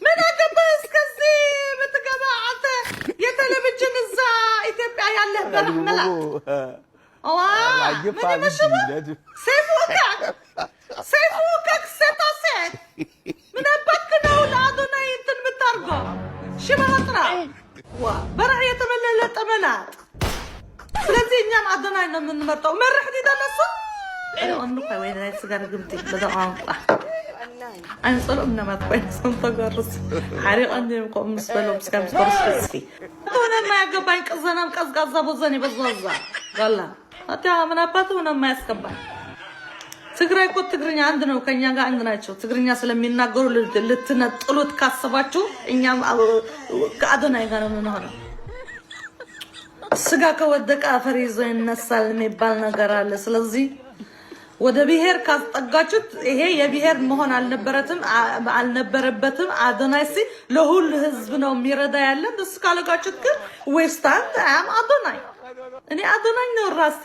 ምን አገባህ? እስከዚህ ብትገባ አንተ የቴሌቪዥን እዛ ኢትዮጵያ ያለህ በረህ መላክ ምን ይመስልህ? ሴፍ ወካክ፣ ሴፍ ወካክ፣ ሴታ ሴት ምን አባትክ ነው ለአዶናይ እንትን የምታርገው? ሽበጥራ ዋ በረህ የተመለለጠ መላጥ። ስለዚህ እኛም አዶናይ ነው የምንመርጠው። መርሕ ዲዳ ነሱ ወይ ናይ ስጋ ርግምቲ በዛ ቋንቋ ኣይንፀልኦም ነማት ኮይኖም ተገርስ ሓሪቐን ከምኡ ምስ በሎም ስጋ ምስ ገርስ ሕዝፊ ሆነ የማያገባኝ ቅዘናም ቀዝቃዛ ቦዘን የበዛዛ ጋላ አታ ምን አባቱ ሆነ የማያስገባኝ። ትግራይ እኮ ትግርኛ አንድ ነው፣ ከኛ ጋር አንድ ናቸው። ትግርኛ ስለሚናገሩ ልትነጥሉት ካሰባችሁ እኛም ከአዶናይ ጋር ነው የምንሆነው። ስጋ ከወደቀ አፈር ይዞ ይነሳል የሚባል ነገር አለ። ስለዚህ ወደ ብሔር ካስጠጋችሁት ይሄ የብሔር መሆን አልነበረትም አልነበረበትም። አዶናይ ሲ ለሁሉ ህዝብ ነው የሚረዳ ያለን። እሱ ካለጋችሁት ግን we stand I'm አዶናይ፣ እኔ አዶናይ ነው ራሴ።